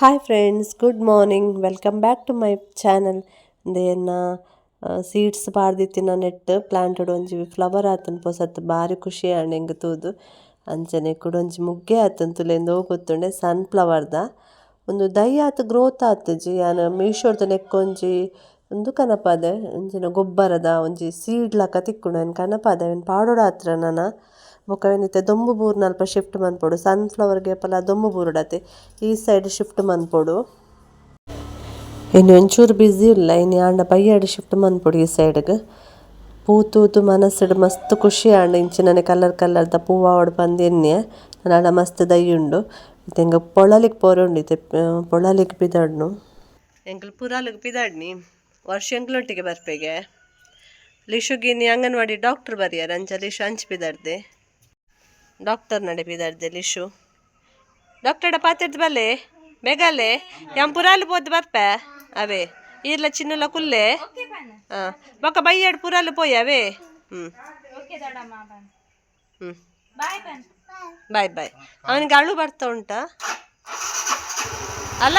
Hi friends, good morning, welcome back to my channel. ಇಂದೆನ್ನ seeds ಪಾಡ್ದಿತ್ತಿನ net planted ಒಂಜಿ flower ಆತುಂಡು ಪೊಸತ್ ಬಾರಿ ಖುಷಿ ಆಂಡ್ ಎಂಕ್ ತೂದು. ಅಂಚನೆ ಕುಡೊಂಜಿ ಮುಗ್ಗೆ ಆತುಂಡು ತೂಲೆ ಗೊತ್ತುಂಡೆ ಸನ್ ಫ್ಲವರ್ ದ ಉಂದು ದೈ ಆತ್ ಗ್ರೋತ್ ಆತುಜಿ ಯಾನ್ ಮೀಶೋರ್ದ ನೆಕ್ಕೊಂಜಿ ಉಂದು ಕನಪಾದೆ ಅಂಚಿನ ಗೊಬ್ಬರದ ಒಂಜಿ ಸೀಡ್ ಲಕ ತಿಕ್ಕುಂಡು ಐನ್ ಕನಪಾದೆ ಅವೆನ್ ಪಾಡೊಡಾತ್ರ ನನ ಬೊಕ ಅವೆನ್ ಇತ್ತೆ ದೊಂಬು ಬೂರ್ನಲ್ಪ ಶಿಫ್ಟ್ ಮನ್ಪೊಡು ಸನ್ ಫ್ಲವರ್ ಗ್ ಏಪಲ ದೊಂಬು ಬೂರೊಡತೆ ಈ ಸೈಡ್ ಶಿಫ್ಟ್ ಮನ್ಪೊಡು. ಇನಿ ಒಂಚೂರು ಬ್ಯುಸಿ ಉಲ್ಲ ಇನಿ ಆಂಡ ಬಯ್ಯಡ್ ಶಿಫ್ಟ್ ಮನ್ಪೊಡು ಈ ಸೈಡ್ ಗ್. ಪೂ ತೂದು ಮನಸ್ಸುಡು ಮಸ್ತ್ ಖುಷಿ ಆಂಡ್ ಇಂಚಿನನೆ ಕಲರ್ ಕಲರ್ ದ ಪೂ ಆವೊಡು ಪಂದ್ ಎನ್ನಿಯೆ ನನ ಮಸ್ತ್ ದೈ ಉಂಡು ಇತ್ತೆ ಎಂಕ್ ಪೊಳಲಿಗ್ ಪೋರೆ ಉಂಡು ಇತ್ತೆ ಪೊಳಲಿಗ್ ಪಿದಡ್ನು. ಎಂಕುಲು ಪುರಾಲಿಗ್ ಪಿದಡ್ನಿ ವರ್ಷ ಎಂಕ್ಲೊಟ್ಟಿಗೆ ಬರ್ಪೆಗೆ ಲಿಶುಗಿನಿ ಅಂಗನವಾಡಿ ಡಾಕ್ಟರ್ ಬರಿಯರ್ ಅಂಚ ಲಿಶು ಅಂಚ್ ಪಿದಡ್ದೆ ಡಾಕ್ಟರ್ ನಡೆ ಪಿದಡ್ದೆ ಲಿಶು ಡಾಕ್ಟರ್ಡ ಪಾತೆರ್ದ್ ಬಲ್ಲೆ ಬೇಗಲೆ ಯಾನ್ ಪುರಾಲ್ ಪೋದು ಬರ್ಪೆ ಅವೇ ಈರ್ಲ ಚಿನ್ನುಲ ಕುಲ್ಲೆ ಹಾಂ ಬೊಕ ಬಯ್ಯಡ್ ಪುರಾಲ್ ಪೋಯಿ ಅವೇ. ಹ್ಞೂ ಹ್ಞೂ ಬಾಯ್ ಬಾಯ್. ಅವನಿಗೆ ಅಳು ಬರ್ತಾ ಉಂಟಾ? ಅಲ್ಲ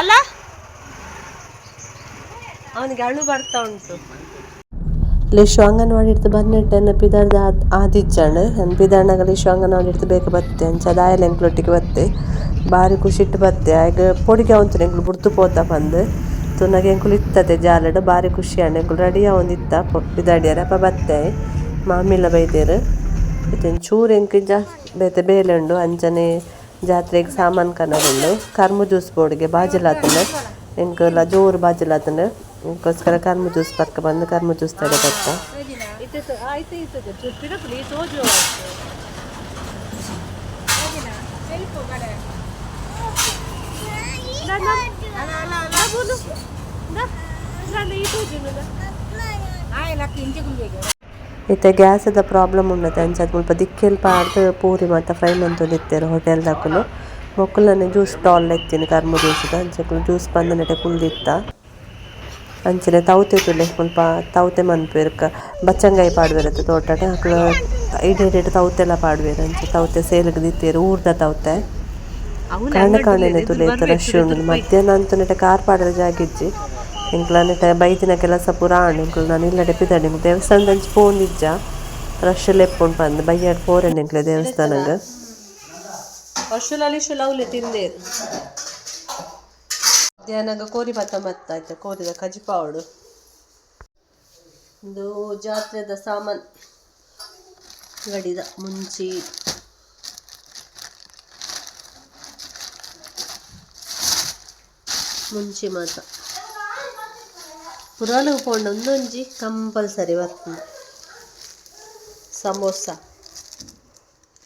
ಅಲ್ಲ, ಅವನಿಗೆ ಅಳು ಬರ್ತಾ ಉಂಟು. ಲಿಶು ಅಂಗನವಾಡಿ ಬನ್ನೆಟ್ಟೆ ಎನ್ನ ಪಿದರ್ದ ಆದಿಜ್ಜಾಂಡ್ ಎನ್ನ ಪಿದರ್ನಾಗ ಲಿಶು ಅಂಗನವಾಡಿ ಬೇಗ ಬತ್ತೆ ಅಂಚ ದಾಯೆಲ ಎಂಕ್ಲೊಟ್ಟಿಗೆ ಬತ್ತೆ ಬಾರಿ ಖುಷಿಟ್ ಬತ್ತೆ. ಆಯ್ಗ್ ಪೊಡಿಗೆ ಅವಂತು ಎಂಕ್ಲು ಬುಡ್ದು ಪೋತ ಪಂದ್ ತೂನಗ ಎಂಕುಲು ಇತ್ತತೆ ಜಾಲಡ್ ಬಾರಿ ಖುಷಿ ಆಂಡ್. ಎಂಕುಲು ರೆಡಿ ಆವೊಂದಿತ್ತ ಪಿದಾಡಿಯರ ಅಪ ಬತ್ತೆ ಮಾಮಿಲ ಬೈದೆರ್. ಇತ್ತೆ ಒಂಚೂರು ಎಂಕ್ ಬೇತೆ ಬೇಲೆ ಉಂಡು ಅಂಚನೆ ಜಾತ್ರೆಗ್ ಸಾಮಾನು ಕನರುಂಡು. ಕರ್ಮು ಜ್ಯೂಸ್ ಬೋರ್ಡ್ಗೆ ಬಾಜಲಾತುಂಡು ಎಂಕುಲ ಜೋರು ಬಾಜಲಾತುಂಡು ಅದಕ್ಕೋಸ್ಕರ ಕರ್ಮು ಜ್ಯೂಸ್ ಪರ್ಕ ಬಂದು ಕರ್ಮು ಜ್ಯೂಸ್ ತಡೆ ಬತ್ತ. ಇತ್ತೆ ಗ್ಯಾಸದ ಪ್ರಾಬ್ಲಮ್ ಉಂಡತೆ ಅಂಚಾದ್ ಮುಲ್ಪ ದಿಕ್ಕೆಲ್ ಪಾಡ್ದ್ ಪೂರಿ ಮಾತ ಫ್ರೈ ಮಂತೊಂದಿತ್ತೆರ್ ಹೋಟೆಲ್ ದಕುಲು. ಮೊಕುಲನೆ ಜ್ಯೂಸ್ ಸ್ಟಾಲ್ ಇತ್ತಿನ ಕರ್ಮು ಜ್ಯೂಸ್ದ ಅಂಚ ಜ್ಯೂಸ್ ಪಂದನೆಟೆ ಕುಲ್ದಿತ್ತ. ಅಂಚನೆ ತೌತೆ ತುಲೆ ಮುಲ್ಪ ತೌತೆ ಮನ್ಪುವೆರ್ ಬಚ್ಚಂಗಾಯಿ ಪಾಡುವೆರ್ ತೋಟಡ್ ಅಕುಲು ಇಡೆ ಇಡೆಟ್ ತೌತೆಲ ಪಾಡುವೆರ್ ಅಂಚ ತೌತೆ ಸೇಲ್ಗ್ ದಿತ್ತೆರ್ ಊರ್ದ ತೌತೆ. ಕಾಂಡೆ ಕಾಂಡೆನೆ ತುಲೆ ಇತ್ತೆ ರಶ್ ಉಂಡು. ಮಧ್ಯಾಹ್ನ ಅಂತೂ ನೆಟೆ ಕಾರ್ ಪಾಡರೆ ಜಾಗ ಇಜ್ಜಿ. ಎಂಕ್ಲ ನೆಟೆ ಬೈದಿನ ಕೆಲಸ ಪೂರ ಆಂಡ್. ಎಂಕುಲು ನನ ಇಲ್ಲಡೆ ಪಿದಡಿ ದೇವಸ್ಥಾನದಂಚಿ ಪೋವೊಂದಿಜ್ಜ ರಶ್ ಲೆಪ್ಪುಂಡು ಪಂದ್ ಬಯ್ಯಡ್ ಪೋರೆಂಡು ಎಂಕ್ಲೆ ದೇವಸ್ಥಾನಗ್. ವರ್ಷುಲ ಲವ್ಲೆ ತಿಂದೇರು ಮಧ್ಯಾಹ್ನಗ ಕೋರಿ ಭತ್ತ ಮತ್ತ ಆಯ್ತಾ ಕೋರಿದ ಕಜಿಪಾವಡು. ಇಂದು ಜಾತ್ರೆದ ಸಾಮಾನ್ ಗಡಿದ ಮುಂಚಿ ಮುಂಚಿ ಮಾತ ಪುರಾಲು ಪೋಂಡ ಒಂದೊಂಜಿ ಕಂಪಲ್ಸರಿ ಬರ್ತದೆ. ಸಮೋಸ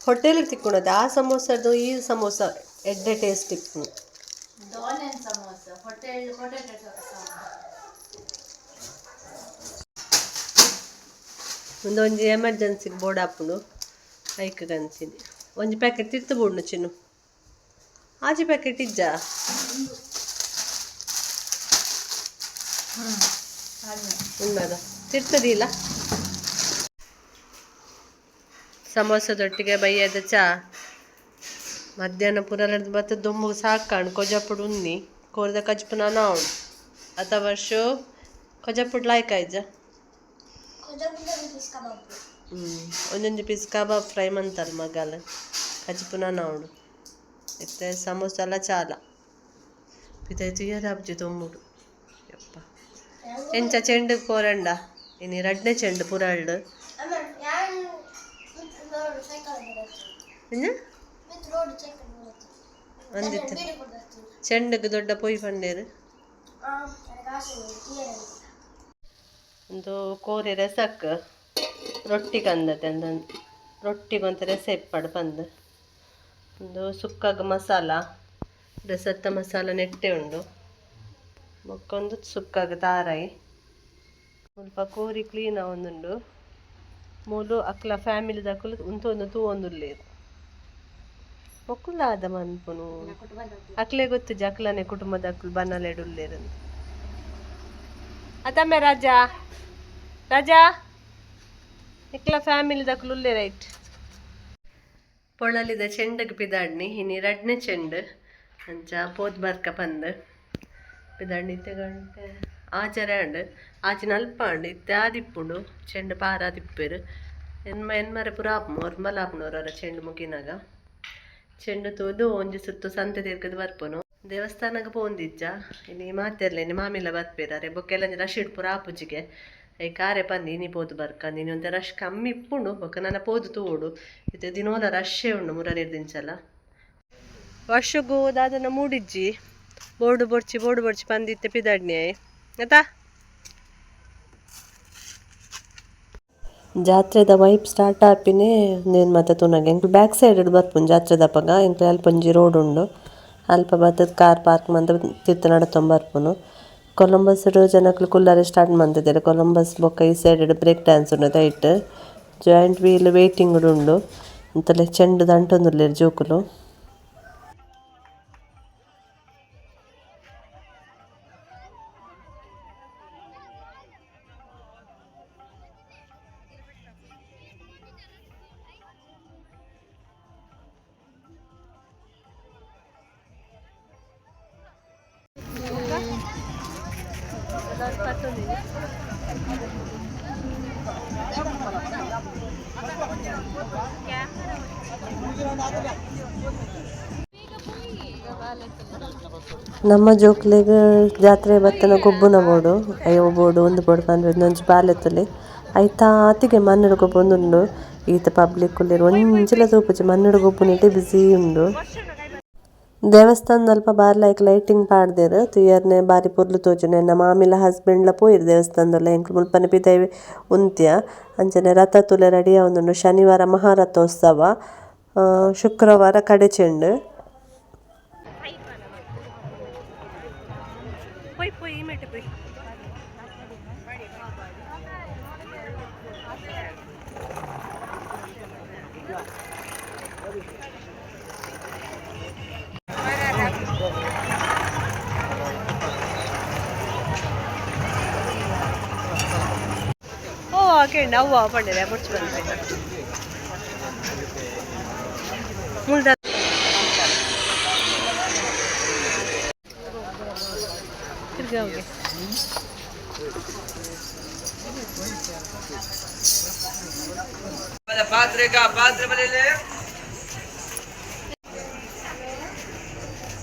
ಹೋಟೆಲ್ ತಿಕ್ಕುಣದ ಆ ಸಮೋಸದು ಈ ಸಮೋಸ ಎಡ್ಡೆ ಟೇಸ್ಟ್ ಇಪ್ಪು. ಒಂದೊಂಜಿ ಎಮರ್ಜೆನ್ಸಿಗೆ ಬೋರ್ಡ್ ಆಪುಂಡು ಐಕ್ ಕಂಚಿನಿ ಒಂಜಿ ಪ್ಯಾಕೆಟ್ ತಿರ್ತು ಬೋಡ್ನು ಚಿನ್ನು ಆಜಿ ಪ್ಯಾಕೆಟ್ ಇಜ್ಜಾ ಉಂಡದ ತಿರ್ತದಿಲ್ಲ. ಸಮೋಸದೊಟ್ಟಿಗೆ ಬಯ್ಯದ ಚಾ. ಮಧ್ಯಾಹ್ನ ಪೂರ ಬತ್ತ ದೊಂಬುಗು ಸಾಕಾಂಡ್ ಕೊಜಪುಡು ಉನ್ನಿ ಕೋರ್ದ ಕಜ್ಪು ನಾನ ಉಂಡು ಅತ ವರ್ಷ ಕೊಜಪುಡು ಲಾಯ್ಕ್ ಆಯ್ಜ. ಒಂಜೊಂಜಿ ಪೀಸ್ ಕಬಾಬ್ ಫ್ರೈ ಮಂತಲ್ ಮಗಲ್ ಕಜ್ಪು ನಾನ ಉಂಡು. ಇತ್ತೆ ಸಮೋಸ ಎಲ್ಲ ಚಾಲ ಪಿದಾಯಿ ತುಯ್ಯರ ಆಪುಜಿ ದೊಂಬುಡು. ಯಪ್ಪ ಎಂಚ ಚೆಂಡು ಪೋರಂಡ ಇನಿ ರಡ್ನೆ ಚೆಂಡು ಪುರಾಲ್ಡ್ ಅಂದಿತ್ತು ಚೆಂಡುಗ್ ದೊಡ್ಡ ಪೊಯ್ ಪಂಡೇರು. ಒಂದು ಕೋರಿ ರಸಕ್ ರೊಟ್ಟಿ ಕಂದತೆ ಅಂದ ರೊಟ್ಟಿಗೊಂತ ರಸ ಇಪ್ಪಡು ಪಂದ್. ಒಂದು ಸುಕ್ಕಗ್ ಮಸಾಲ ರಸತ್ತ ಮಸಾಲ ನೆಟ್ಟೆ ಉಂಡು. ಬೊಕ್ಕೊಂದು ಸುಕ್ಕಗ್ ತಾರಾಯಿ. ಮುಲ್ಪ ಕೋರಿ ಕ್ಲೀನ್ ಆವೊಂದುಂಡು. ಮೂಲು ಅಕ್ಲ ಫ್ಯಾಮಿಲಿದಕುಲು ಉಂತೊಂದು ತೂವೊಂದುಲ್ಲೆರ್. ಮೊಕುಲು ದಾದ ಮನ್ಪುನು ಅಕ್ಲೆ ಗೊತ್ತುಜಿ ಅಕ್ಲನೆ ಕುಟುಂಬದಕುಲು ಬನಲೆಡ್ ಉಲ್ಲೆರ್. ಅತಮ್ಮೆ ರಾಜಾ ರಾಜಾ ನಿಕ್ಲ ಫ್ಯಾಮಿಲಿದಕುಲು ಉಲ್ಲೆರ್ ರೈಟ್. ಪೊಳಲಿದ ಚೆಂಡಗ್ ಪಿದಾಡ್ನಿ ಇನಿ ರಡ್ನೆ ಚೆಂಡು ಅಂಚ ಪೋದ್ ಬರ್ಕ ಪಂದ್ ಪಿದಾಡ್ನಿ ಇತ್ತೆ ಗಂಟೆ ಆಚರೆ ಆಂಡ್ ಆಚಿನ ಅಲ್ಪ ಆಂಡ್ ಇತ್ತೆ ಆದಿಪ್ಪುಂಡು ಚೆಂಡು ಪಾರಾದಿಪ್ಪೆರ್ ಎನ್ಮ ಎನ್ಮರೆ ಪೂರ ಆಪುಂಡು ಒರ್ಮಲ ಆಪುಂಡು ಹೊರ ಚೆಂಡು ಮುಗಿನಾಗ ಚೆಂಡು ತೂದು ಒಂಜಿ ಸುತ್ತು ಸಂತೆ ತಿರ್ಗದ್ ಬರ್ಪುನು ದೇವಸ್ಥಾನಗ್ ಪೋಂದಿಜ್ಜ ಇನಿ ಮಾತೆರ್ಲ ಇನಿ ಮಾಮಿಲ ಬರ್ಪೆರ್ ಅರೆ ಬೊಕ್ಕ ರಶ್ ಪೂರ ಆಪುಜಿಗೆ I ಕಾರೆ ಪಂದು ಇನಿ ಪೋದು ಬರ್ಕಂದು ಇನಿ ಒಂತೆ ರಶ್ ಕಮ್ಮಿ ಇಪ್ಪುಂಡು ಬೊಕ್ಕ ನನ ಪೋದು ತೂವೊಡು ಇತ್ತೆ ದಿನೋಲ ರಶ್ಶೇ ಉಂಡು ಮುರನಿರ್ದಿಂಚಲ ವರ್ಷಗು ದಾದನ ಮೂಡಿಜ್ಜಿ ಬೋರ್ಡು ಬೊಡ್ಚಿ ಬೋರ್ಡು ಬೊಡ್ಚಿ ಪಂದಿತ್ತೆ ಪಿದಾಡ್ನಿ ಆಯ್ತಾ. ಜಾತ್ರೆದ ವೈಪ್ ಸ್ಟಾರ್ಟ್ ಆಪಿನೇ ಉಂದೆನ್ ಮಾತ ತೂನಗ ಎಂಕುಲು ಬ್ಯಾಕ್ ಸೈಡ್ ಬರ್ಪುನು ಜಾತ್ರೆದಪಗ ಎಂಕ್ಲೆ ಅಲ್ಪ ಒಂಜಿ ರೋಡ್ ಉಂಡು ಅಲ್ಪ ಬತ್ತುದು ಕಾರ್ ಪಾರ್ಕ್ ಮಂತ್ ತಿರ್ತ್ ನಡತೊಂದು ಬರ್ಪುನು. ಕೊಲಂಬಸ್ ಜನಕುಲು ಕುಲ್ಲರೆ ಸ್ಟಾರ್ಟ್ ಮಂತುದೆರ್ ಕೊಲಂಬಸ್ ಬೊಕ್ಕ ಈ ಸೈಡ್ ಬ್ರೇಕ್ ಡ್ಯಾನ್ಸ್ ಉಂಡು ಐಟ್ ಜಾಯಿಂಟ್ ವೀಲ್ ವೈಟಿಂಗ್ ಉಂಡು ಅಂತಲೆ ಚೆಂಡು ದಂಟೊಂದುಲ್ಲೆರ್ ಜೋಕುಲು. ನಮ್ಮ ಜೋಕ್ಲೆಗ್ ಜಾತ್ರೆ ಬತ್ತನ ಗೊಬ್ಬುನ ಬೋಡು ಅಯ್ಯೋ ಬೋಡು ಒಂದು ಬೋಡು ಪಂದ್ ಒಂಜಿ ಬಾಲೆತ್ತುಲೆ ಐತಾತಿಗೆ ಮಣ್ಣುಡು ಗೊಬ್ಬೊಂದುಂಡು ಈತ ಪಬ್ಲಿಕ್ ಉಲ್ಲೆರ್ ಒಂಜಿಲ ತೂಪುಜಿ ಮಣ್ಣುಡು ಗೊಬ್ಬುನೆಟೆ ಬಿಸಿ ಉಂಡು. ದೇವಸ್ಥಾನದಲ್ಪ ಬಾರಿ ಲಾಯ್ಕ್ ಲೈಟಿಂಗ್ ಪಾಡ್ದೆರ್ ತೂಯರ್ನೆ ಬಾರಿ ಪೊರ್ಲು ತೋಜುಂಡು ಎನ್ನ ಮಾಮಿಲ ಹಸ್ಬೆಂಡ್ ಲ ಪೋಯೆರ್ ದೇವಸ್ಥಾನದಲ್ಲ ಎಂಕುಲು ಮುಲ್ಪನೆ ಪಿದಯಿ ಉಂತ್ಯ ಅಂಚನೆ ರಥ ತೂಲೆ ರೆಡಿ ಆವೊಂದುಂಡು. ಶನಿವಾರ ಮಹಾರಥೋತ್ಸವ ಶುಕ್ರವಾರ ಕಡೆ ಚೆಂಡು. ಪೋಯ್ ಪೋಯ್ ಈ ಮೇಟೆ ಪೋಯ್ ಓ ಕೇಂಡ ಅವ್ವ ಪಂಡೆರೆ ಬೊಡ್ಚಿ ಬಂದೆ ಮುಲ್ದ ತಿರ್ಗಾ ಹೋಗಿ.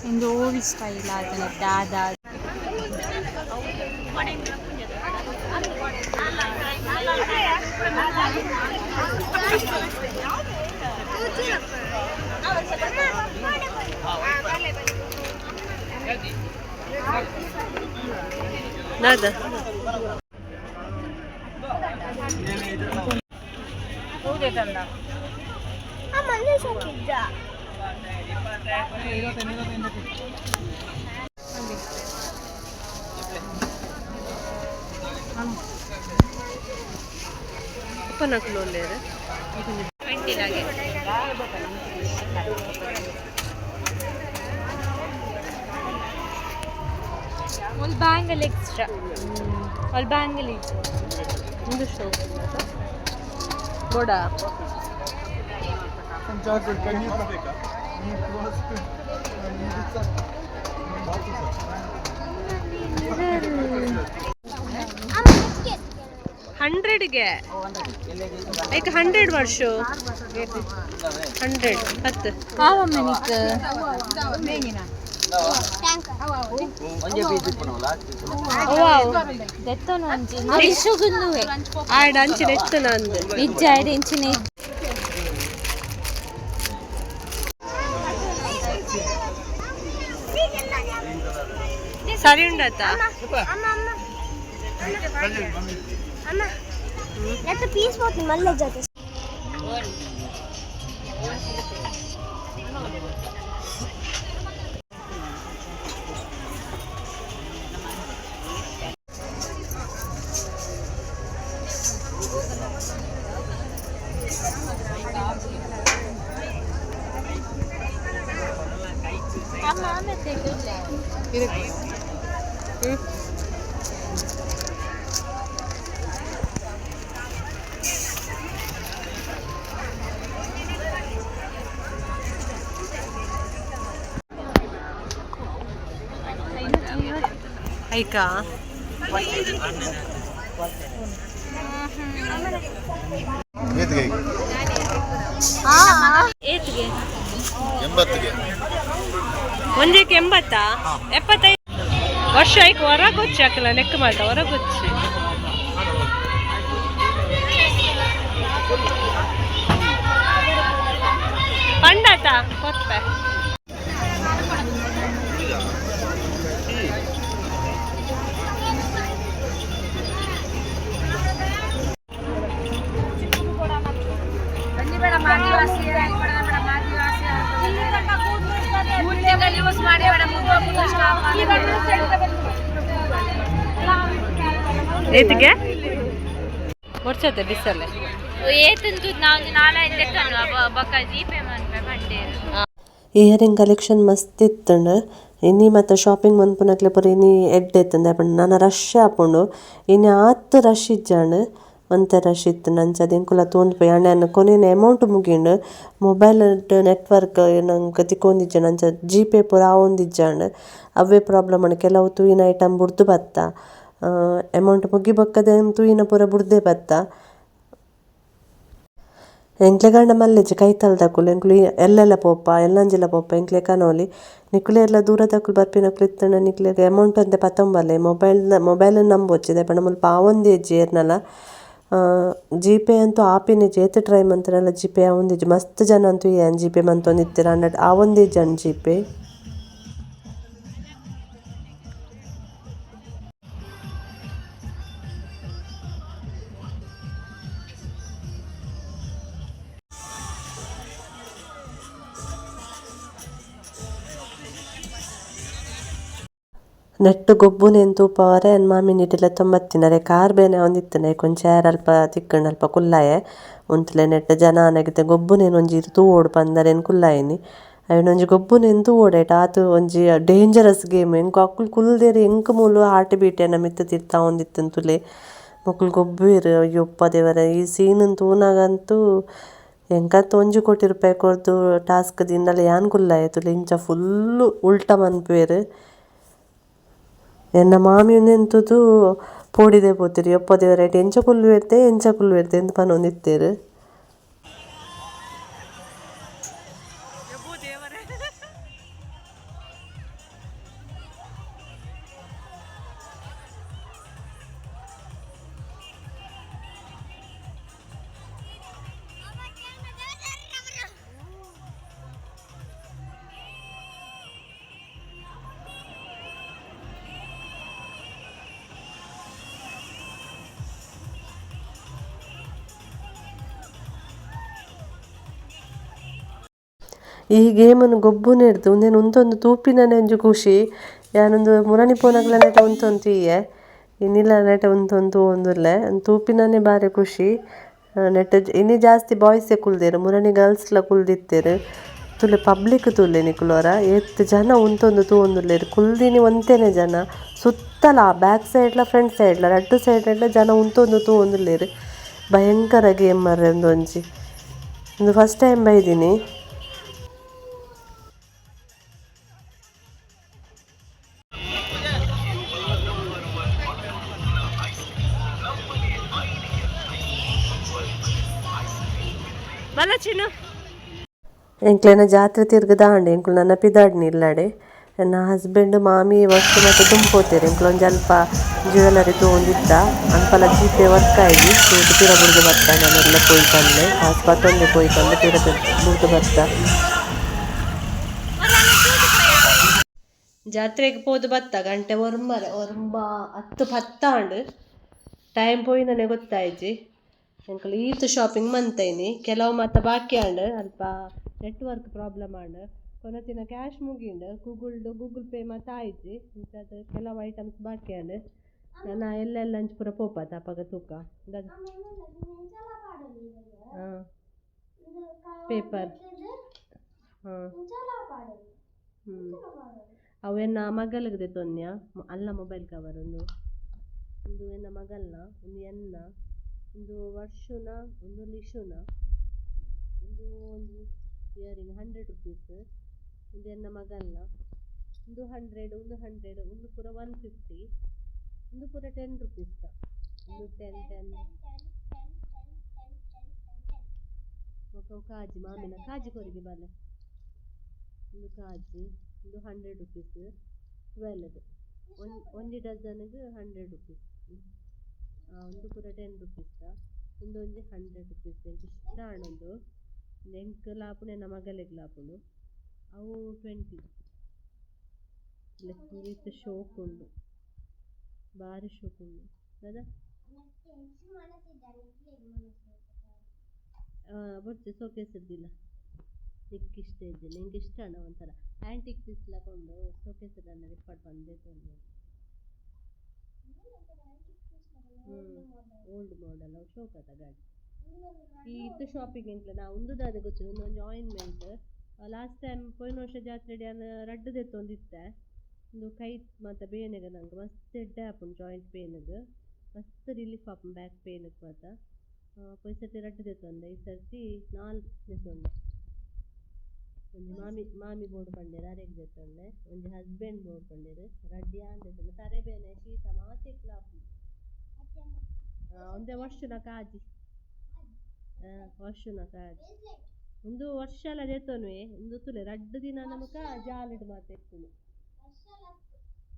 ಒಂದು ಓಲ್ಡ್ ಸ್ಟೈಲ್ ಆತನ ದಾದಾ ದಾದ ಉಪ್ಪನಕುಲು ಉಲ್ಲೆರ್ ಒಂದು ಬ್ಯಾಂಗಲ್ ಎಕ್ಸ್ಟ್ರಾ ಒಂದು ಬ್ಯಾಂಗಲ್ ಒಂದು ಶೋ ಬೋಡಾ ಹಂಡ್ರೆಡ್ಗೆ ಐಕ್ 100 ವರ್ಷ 100 ಹತ್ತು ಆವಮ್ಮನಿಕ್ ದೆತ್ತೊನು ಒಂಜಿ ವಿಶುಗುಂದುವೆ ಆಯ್ಡ್ ಅಂಚಿನ ಎತ್ತನ ಅಂದ್ ನಿಜ ಆಯ್ಡ್ ಇಂಚಿನ ಸರಿ ಉಂಡಾತ ಪೀಸ್ పోతుంది మళ్ళీ జాత. ಅಮ್ಮ ಆಮೇಲೆ ಐಕ ಏತ್ಗೆ ಏತ್ಗೆ ಎಂಬತ್ತಿಗೆ ಒಂಜಕ್ಕೆ 80 75 ವರ್ಷ ಐಕ್ ಹೊರಗೊಚ್ಚಿ ಹಾಕಲ್ಲ ನೆಕ್ ಮಾಡ ಹೊರಗೊಚ್ಚಿ ಪಂಡಾತ ಕೊರ್ಪೆ ಏತಿಗೆ ವರ್ಷತೆ ಬಿಸಲೆ ಏತಂತು ನಾವು ನಾಳೆ ಬೊಕ್ಕ ಜೀಪೆ ಮನ್ಪೆ ಬಂಡೇರು. ಇಯರಿಂಗ್ ಕಲೆಕ್ಷನ್ ಮಸ್ತ್ ಇತ್ತುಂಡು. ಇನಿ ಮತ್ತು ಶಾಪಿಂಗ್ ಮನ್ಪುನಕ್ಲೆ ಪೂರ ಇನಿ ಎಡ್ಡೆ ಇತ್ತುಂಡು. ಅಪಂಡ ನನ ರಶ್ ಆಪುಂಡು. ಇನಿ ಆತ್ ರಶ್ ಇಜ್ಜಾಂಡ್, ಒಂತೆ ರಶ್ ಇತ್ತುಂಡು. ಅಂಚಾದ್ ಎಂಕುಲ ತೂಂದು ಪೋಯಿ ಆಂಡ ಎನ್ನ ಕೊನೆನ ಅಮೌಂಟ್ ಮುಗಿಂಡು. ಮೊಬೈಲ್ ನೆಟ್ವರ್ಕ್ ನಂಕ್ ತಿಕ್ಕೊಂದಿಜ್ಜಾಂಡ್. ಅಂಚ ಜಿ ಪೇ ಪೂರ ಆವೊಂದಿಜ್ಜಾಂಡ್. ಅವ್ವೇ ಪ್ರಾಬ್ಲಮ್ ಆಂಡ್. ಕೆಲವು ತೂಯಿನ ಐಟಮ್ ಬುಡ್ದು ಬತ್ತ, ಅಮೌಂಟ್ ಮುಗಿ ಬೊಕ್ಕದ ತೂಯಿನ ಪೂರ ಬುಡ್ದೇ ಬತ್ತ. ಎಂಕ್ಲೆಗಾಂಡ ಮಲ್ಲೆಜ್ಜಿ ಕೈತಲ್ದಕುಲು ಎಂಕುಲು ಎಲ್ಲೆಲ್ಲ ಪೋಪ ಎಲ್ಲಂಜಿಲ ಪೋಪ ಎಂಕ್ಲೆ ಕನೋಲಿ. ನಿಕುಲು ಎಲ್ಲ ದೂರದಕುಲು ಬರ್ಪಿನಕುಲು ಇತ್ತುಂಡ ನಿಕ್ಲೆಗ್ ಅಮೌಂಟ್ ಒಂತೆ ಪತೊಂಬಲ್ಲೆ. ಮೊಬೈಲ್ ಮೊಬೈಲ್ ನಂಬೊಚ್ಚಿ ದಾಯೆ ಪಂಡ ಮುಲ್ಪ ಆವೊಂದೇ ಇಜ್ಜಿ ಏರ್ನಲ. ಜಿ ಪೇ ಅಂತೂ ಆಪಿನಿಜ್ಜಿ. ಏತ್ ಟ್ರೈ ಮಂತುಂಡಲ ಜಿ ಪೇ ಆವೊಂದಿಜ್ಜಿ. ಮಸ್ತ್ ಜನ ಅಂತೂ ಯಾನ್ ಜಿ ಪೇ ಮಂತೊಂದಿತ್ತೆರ್ ಆಂಡ ಆವೊಂದೇ ಇಜ್ಜಾಂಡ್ ಜಿ ಪೇ. ನೆಟ್ಟ್ ಗೊಬ್ಬುನೆನ್ ತೂಪವರೆ ಎನ್ನ ಮಾಮಿ ನಿಟಿಲ ತೊಂಬತ್ತಿನರೆ ಕಾರ್ ಬೇನೆ ಆವೊಂದಿತ್ತುಂಡು. ಐಕೊಂಚ ಚೇರ್ ಅಲ್ಪ ತಿಕ್ಕುಂಡು ಅಲ್ಪ ಕುಲ್ಲಾಯೆ ಉಂತುಲೆ. ನೆಟ್ಟ್ ಜನ ಆನಗ ಗೊಬ್ಬುನೆನ್ ಒಂಜಿ ತೂವೊಡು ಪಂದ್ ಕುಲ್ಲಾಯಿನಿ. ಐನ್ ಒಂಜಿ ಗೊಬ್ಬುನೆನ್ ತೂವೊಡು ಐಟ್ ಆತ್ ಒಂಜಿ ಡೇಂಜರಸ್ ಗೇಮ್. ಎಂಕ್ ಅಕುಲು ಕುಲ್ದೆರ್ ಎಂಕ್ ಮೂಲು ಹಾರ್ಟ್ ಬೀಟ್ ಎನ್ನ ಮಿತ್ತ್ ತಿರ್ತ್ ಆವೊಂದಿತ್ತುಂಡು ತೂಲೆ. ಮೊಕುಲು ಗೊಬ್ಬುವೆರ್ ಅಯ್ಯಪ್ಪ ದೇವರೇ ಈ ಸೀನ್ ನ್ ತೂನಗಂತೂ ಎಂಕಂತೂ 1 ಕೋಟಿ ರೂಪಾಯಿ ಕೊರ್ದು ಟಾಸ್ಕ್ ದೀಂಡಲ ಯಾನ್ ಕುಲ್ಲಾಯೆ ತೂಲೆ. ಇಂಚ ಫುಲ್ಲ್ ಉಲ್ಟ ಮನ್ಪುವೆರ್. ಎನ್ನ ಮಾಮಿ ಉಂದೆನ್ ತೂದು ಪೋಡಿದೆ ಪೋತೆರ್. ಯಪ್ಪ ದೇವರೇ ಐಟ್ ಎಂಚ ಕುಲ್ಲುವೆರ್ತೆ ಎಂಚ ಕುಲ್ಲುವೆರ್ತೆ ಇಂದ್ ಪನೊಂದಿತ್ತೆರ್. ಈ ಗೇಮನ್ನು ಗೊಬ್ಬುನೆರ್ದ್ ಉಂದೆನ್ ಉಂತೊಂದು ತೂಪಿನನೆ ಒಂಜಿ ಖುಷಿ. ಯಾನೊಂದು ಮುರಣಿ ಪೋನಗಲ ನೆಟ ಉಂತೊಂದು ತೂಯೆ, ಇನಿಲ ನೆಟ ಉಂತೊಂದು ತೂವೊಂದುಲ್ಲೆ. ತೂಪಿನನೆ ಬಾರಿ ಖುಷಿ. ನೆಟ್ ಇನಿ ಜಾಸ್ತಿ ಬಾಯ್ಸೇ ಕುಲ್ದೆರ್, ಮುರಣಿ ಗರ್ಲ್ಸ್ ಲ ಕುಲ್ದಿತ್ತೆರ್. ತೂಲೆ ಪಬ್ಲಿಕ್ ತೂಲೆ ನಿಕುಲೋರ ಏತ್ ಜನ ಉಂತೊಂದು ತೂವೊಂದುಲ್ಲೆರ್. ಕುಲ್ದಿನಿ ಒಂತೆನೆ ಜನ, ಸುತ್ತಲ ಬ್ಯಾಕ್ ಸೈಡ್ ಲ ಫ್ರಂಟ್ ಸೈಡ್ ಲ ರಡ್ಡ್ ಸೈಡ್ ಲ ಜನ ಉಂತೊಂದು ತೂವೊಂದುಲ್ಲೆರ್. ಭಯಂಕರ ಗೇಮ್ ಮಾರ್ರೆ ಉಂದೊಂಜಿ. ಉಂದು ಫಸ್ಟ್ ಟೈಮ್ ಬೈದಿನಿ. ಎಂಕ್ಲೆನ ಜಾತ್ರೆ ತಿರ್ಗದಾಂಡ್ ಎಂಕುಲು ನನ ಪಿದಾಡ್ನಿ ಇಲ್ಲಡೆ. ಎನ್ನ ಹಸ್ಬೆಂಡ್ ಮಾಮಿ ವಸ್ತು ಮಾತ ದುಂಪೋತೆರ್. ಎಂಕುಲು ಒಂಜಿ ಅಲ್ಪ ಜ್ಯುವೆಲ್ಲರಿ ತೂವೊಂದಿತ್ತ. ಅನ್ಪಲ ಜಿ ಪೇ ವರ್ಕ್ ಆಯ್ಜಿ. ತೂದು ಪಿರ ಬುಡ್ದು ಬತ್ತ ನನ ಪೋಯಿ ಪಂಡೆ ಕಾಸ್ ಪತ್ತೊಂದೆ ಪೋಯಿ ಪಂದ್ ಪಿರ ಬುಡ್ದು ಬತ್ತ. ಜಾತ್ರೆಗ್ ಪೋದು ಬತ್ತ ಗಂಟೆ ಒರ್ಂಬರೆ ಒರ್ಂಬ ಹತ್ತು ಪತ್ತಾಂಡ್. ಟೈಮ್ ಪೋಯಿನನೆ ಗೊತ್ತಾಯ್ಜಿ. ಎಂಕುಲು ಈತ್ ಶಾಪಿಂಗ್ ಮಂತೈನಿ. ಕೆಲವು ಮಾತ ಬಾಕಿ ಆಂಡ್. ಅಲ್ಪ ನೆಟ್ವರ್ಕ್ ಪ್ರಾಬ್ಲಮ್ ಆಂಡ್. ಕೊನತಿನ ಕ್ಯಾಶ್ ಮುಗಿಂಡ್. ಗೂಗಲ್ ಪೇ ಮಾತ ಆಯ್ಜಿ. ಅಂಚಾದ್ ಕೆಲವು ಐಟಮ್ಸ್ ಬಾಕಿ ಆಂಡ್. ನನ ಎಲ್ಲೆಲ್ಲ ಅಂಚ ಪೂರ ಪೋಪತ ಅಪಗ ತೂಕ. ಪೇಪರ್ ಅವು ಎನ್ನ ಮಗಲ್ಗ್ ದೆತೊನ್ಯ ಅಲ್ಲ ಮೊಬೈಲ್ ಕವರ್. ಉಂದು ಉಂದು ಎನ್ನ ಮಗಲ್ನ, ಉಂದು ಎನ್ನ, ಉಂದು ವರ್ಷುನ, ಉಂದು ಲಿಶುನ, ಉಂದು ಒಂಜಿ ಇಯರಿಂಗ್ 100 ರುಪೀಸ್. ಉಂದು ಎನ್ನ ಮಗಲ್ನ. ಉಂದು 100, ಉಂದು 100, ಉಂದು ಪೂರ 150, ಉಂದು ಪೂರ 10 ರುಪೀಸ್. ಉಂದು 10, 10. ಬೊಕ್ಕ ಅವು ಕಾಜಿ, ಮಾಮಿನ ಕಾಜಿ ಕೊರಿಗೆ ಬಲೆ. ಉಂದು ಕಾಜಿ, ಉಂದು 100 ರುಪೀಸ್ 12. ಒಂಜಿ ಡಜನ್ಗೆ 100 ರುಪೀಸ್. ಉಂದು ಪೂರ 10 ರುಪೀಸ್. ಉಂದು ಒಂಜಿ 100 ರುಪೀಸ್. ಎಂಕ್ ಇಷ್ಟ ಆಂಡ್ ಉಂದು. ಎಂಕ್ ಲಾಪುಂಡು, ಎನ್ನ ಮಗಲೆಗ್ ಲಾಪುಂಡು. ಅವು 20. ಇತ್ತೆ ಶೋಕ್ ಉಂಡು, ಬಾರಿ ಶೋಕ್ ಉಂಡು ದಾದ. ಬೊಡ್ಚಿ, ಸೋಕೇಸ್ ಇದ್ದಿಲ್ಲ. ನಿಕ್ಕ್ ಇಷ್ಟ ಇದ್ದಿಲ್ಲ, ನಿಂಗೆ ಇಷ್ಟ ಅಣ್ಣ. ಒಂಥರ ಆ್ಯಂಟಿಕ್ ಪೀಸ್ ಲಾಕ ಉಂಡು. ಸೋಕೇಸ್ ಇಪ್ಪಡ್ ಪಂದೇ. ಓಲ್ಡ್ ಮಾಡೆಲ್, ಅವು ಶೋಕ್ ಆತ ಗಾಡಿ. ಈ ಇತ್ತು ಶಾಪಿಂಗ್ ಎಂಕ್ಲ ನಾ ಉಂದು ದಾದ ಗೊತ್ತಿಲ್ಲ. ಉಂದು ಒಂಜಿ ಆಯಿಂಟ್ಮೆಂಟ್. ಲಾಸ್ಟ್ ಟೈಮ್ ಪೋಯಿನ ವರ್ಷ ಜಾತ್ರೆಡ್ ಯಾನ್ ರಡ್ಡ್ ದೆತ್ತೊಂದಿತ್ತೆ. ಉಂದು ಕೈ ಮಾತ ಬೇನೆಗ್ ನಂಗೆ ಮಸ್ತ್ ಎಡ್ಡೆ ಆಪುಂಡು. ಜಾಯಿಂಟ್ ಪೇನ್ಗ್ ಮಸ್ತ್ ರಿಲೀಫ್ ಆಪುಂಡು, ಬ್ಯಾಕ್ ಪೇನ್ಗ್ ಮಾತ. ಪೋಯಿನ ಸರ್ತಿ ರಡ್ಡ್ ದೆತ್ತೊಂದೆ, ಈ ಸರ್ತಿ ನಾಲ್ ದೆತ್ತೊಂಡೆ. ಒಂಜಿ ಮಾಮಿ ಮಾಮಿ ಬೋಡು ಪಂಡೆರ್, ಅರೆಗ್ ದೆತ್ತೊಂಡೆ. ಒಂಜಿ ಹಸ್ಬೆಂಡ್ ಬೋಡು ಪಂಡೆರ್. ರಡ್ಡ್ ಯಾನ್ ದೆತ್ತೊಂಡೆ. ತರೆ ಬೇನೆ, ಶೀತ ಮಾತೆಕ್ಲ ಆಪುಂಡು. ಒಂದೆ ವರ್ಷುನ ಕಾಜಿ, ವರ್ಷುನ ಕಾಜಿ. ಉಂದು ವರ್ಷಲ ದೆತ್ತೊನುವೆ. ಉಂದು ತೂಲೆ, ರಡ್ಡ್ ದಿನ ನಮಕ ಜಾಲಿಡ್ ಮಾತ ಇಪ್ಪುನು.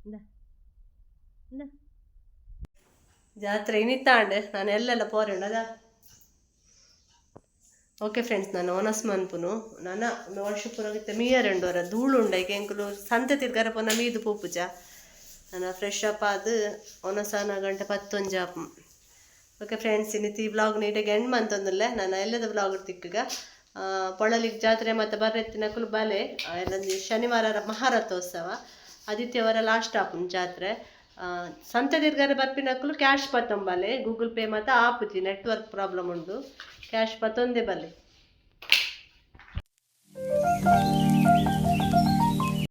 ಇಂದ ಇಂದ. ಜಾತ್ರೆ ಇನಿತಾಂಡ್, ನಾನು ಎಲ್ಲೆಲ್ಲ ಪೋರೆಂಡು ಅದ. ಓಕೆ ಫ್ರೆಂಡ್ಸ್, ನಾನು ಓನಸ್ ಮನ್ಪುನು. ನನ ವರ್ಷ ಪೂರ ಇತ್ತೆ ಮೀಯರೆಂಡು ವರ ಧೂಳು ಉಂಡು. ಐಕೆ ಎಂಕುಲು ಸಂತೆ ತಿರ್ಗರ ಪೋನ ಮೀದು ಪೋಪುಜ. ನಾನು ಫ್ರೆಶ್ ಅಪ್ ಆದ್ ಒನಸಾನ ಗಂಟೆ ಪತ್ತೊಂಜಿ ಆಪು. ಓಕೆ ಫ್ರೆಂಡ್ಸ್, ಇನ್ನಿತಿ ಈ ವ್ಲಾಗ್ ನೀಟಾಗಿ ಎಂಡ್ ಮಂತೊಂದುಲ್ಲೆ. ನಾನು ಎಲ್ಲದ ವ್ಲಾಗ್ ತಿಕ್ಕುಗ. ಪೊಳಲಿಗೆ ಜಾತ್ರೆ ಮತ್ತು ಬರ್ರೆತ್ತಿನಕುಲು ಬಲೆ. ಎಲ್ಲೊಂಜಿ ಶನಿವಾರ ಮಹಾರಥೋತ್ಸವ, ಆದಿತ್ಯವಾರ ಲಾಸ್ಟ್ ಆಪುಂಡು ಜಾತ್ರೆ. ಸಂತೆ ತಿರ್ಗರೆ ಬರ್ಪಿನಕುಲು ಕ್ಯಾಶ್ ಪತ್ತೊಂಬಲೆ. ಗೂಗಲ್ ಪೇ ಮತ್ತು ಆಪುಜಿ, ನೆಟ್ವರ್ಕ್ ಪ್ರಾಬ್ಲಮ್ ಉಂಡು. ಕ್ಯಾಶ್ ಪತ್ತೊಂದೇ ಬಲೆ.